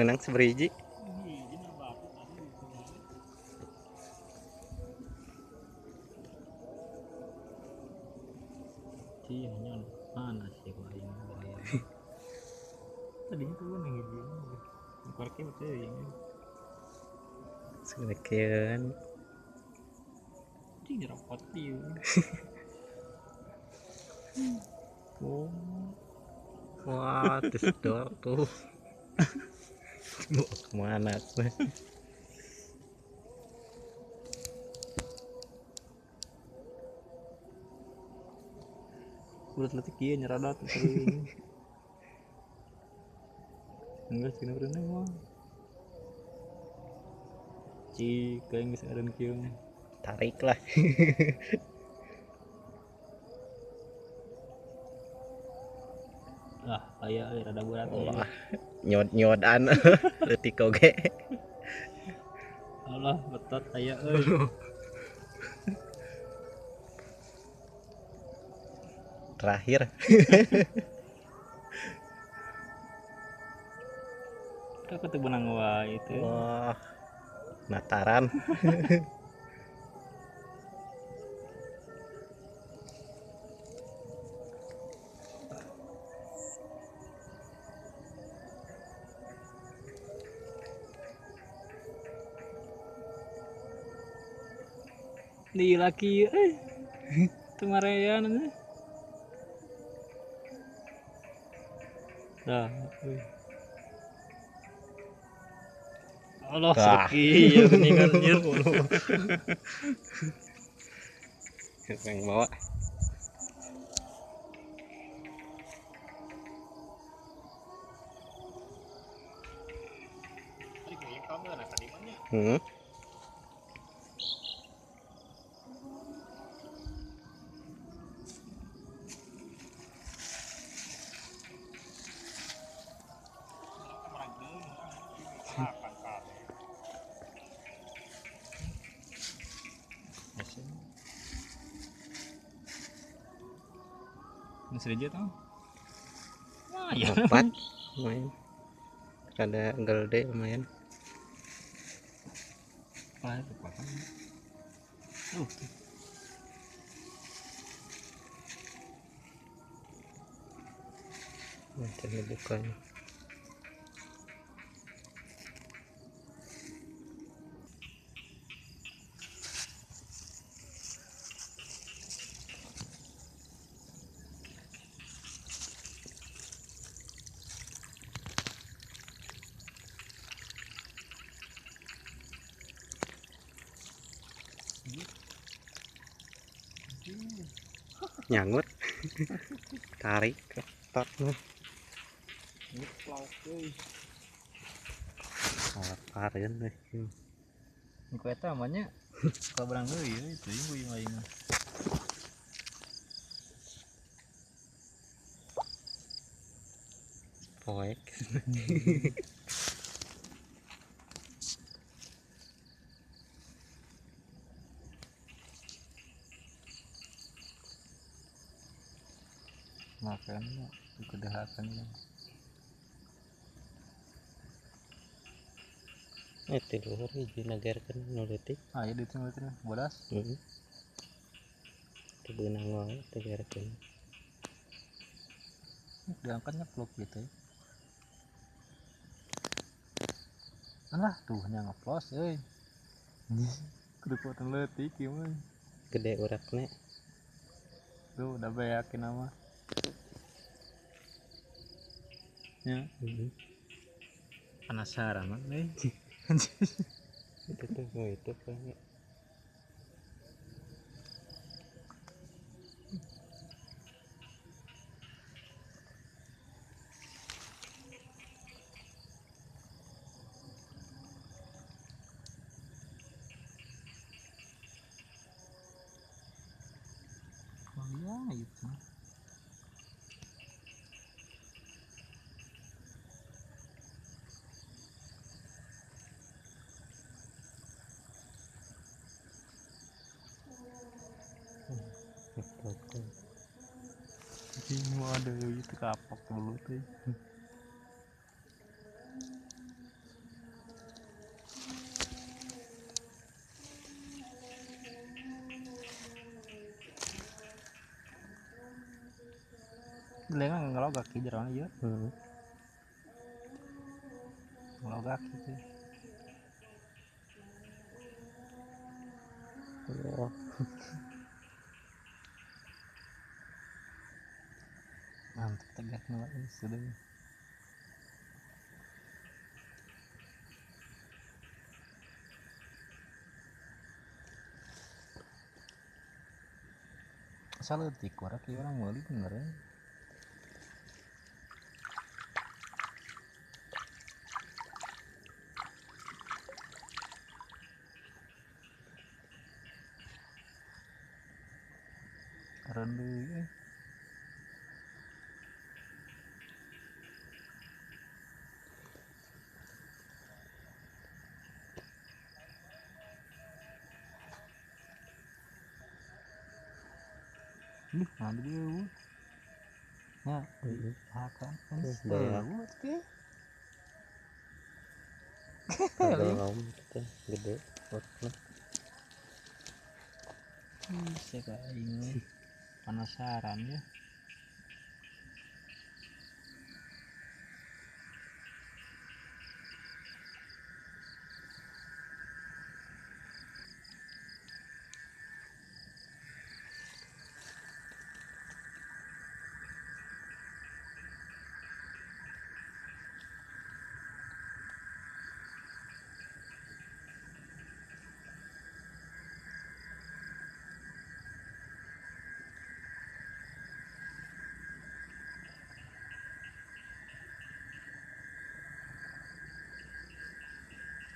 Menang seberiji. Mana sih kok ini bahaya. Tadinya tuh gue hiji. Korki betul ini. Sekian. Ini rapot ieu. Oh. Wah, terus tuh. Mau kemana tuh? Udah letik ieu nyeradat terus. Enggak sih berenang mah. Cik, kayak geus eureun kieu mah. Tarik lah. Ah, aya euy rada berat. Wah, nyod-nyodan leutik oge. Allah, betot aya euy. Terakhir. Aku tuh benang wae itu. Wah, nataran. Di laki temarean dah. Allah serki ya geningan anjir. Yang bawa. Ini tau. Lumayan. Empat, lumayan. Rada gede lumayan. Wah, kekuatan. Macam dibukanya. Nyangut. Tarik ketatnya. Leparin deh. Ini eta namanya kalau berang deui euy teuing ku ieu mah. Poek. Makannya kedehakannya. Itu luhur hiji nagarkeun nu leutik. Ah, ya dieu leutik bodas. Heeh. Teu beunang wae teu garkeun. Diangkatnya plok gitu ya. Alah, tuh nya ngeplos euy. Kudu kuatan leutik ieu mah. Gede urakna. Tuh udah beakin mah. Ya. Penasaran nih. Itu tuh mau itu kayaknya. Oh iya gitu. Ini ada itu kapok dulu tuh. Lengan ngelogak ki jeroan ieu. Ngelogak gitu. Oh. Mantap tegak ngelak ini sudah. Salah tikor ki orang meuli bener ya. Rendu. Duh, ada dia. Ya, akan teh. Gede, warna. Siapa ini? Penasaran ya.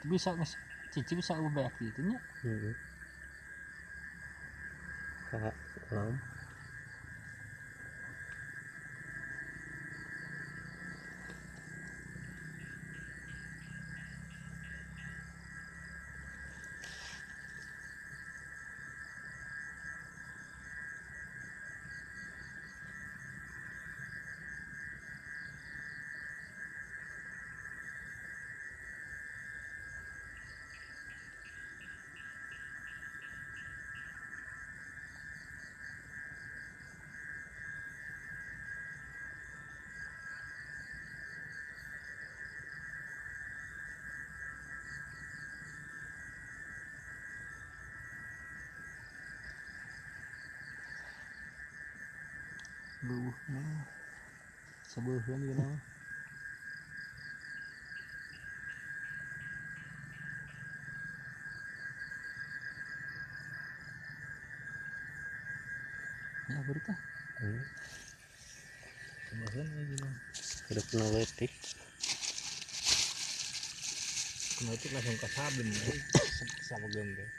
Bisa cici bisa ubah gitu nya. Kak, belum. Buh, sebuah gitu nama. Ya berita. Sebuah gitu. Udah pernah letik. Kena itu langsung ke sabun sama gembe.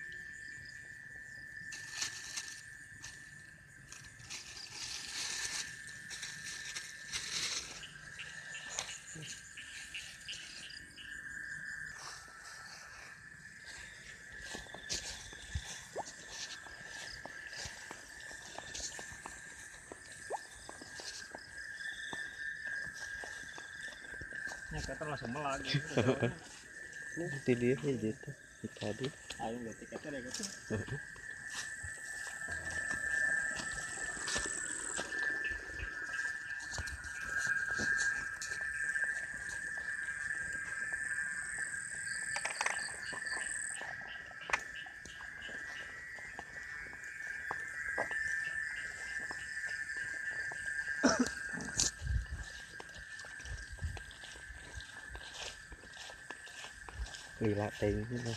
Ya kata langsung melak gitu. Ini dia gitu. Tadi. Ayo berarti kata deh gitu. Lila ting gitu.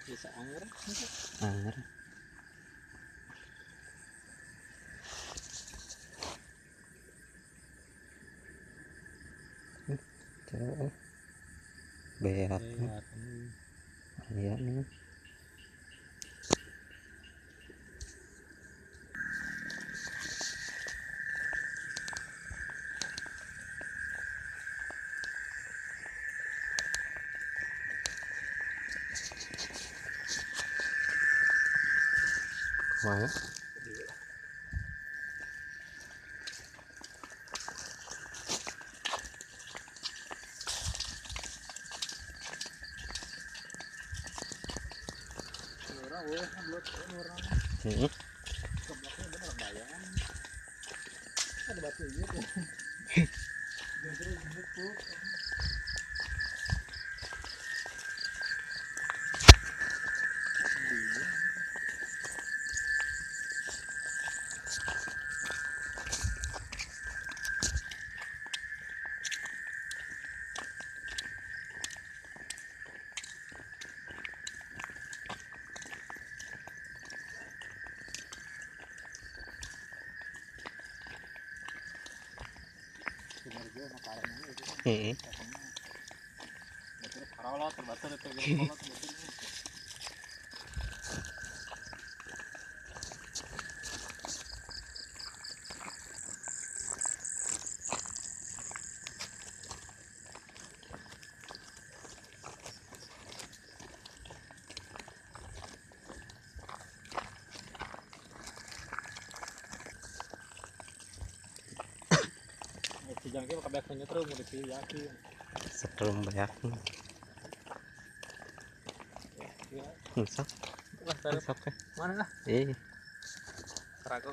Bisa anger. Anger. Coba. Beak. Iya nih. Mana? Heeh. Ada batu gitu. Heeh. Setrum banyak. Sok. Sok. Mana lah? Eh. Ragu.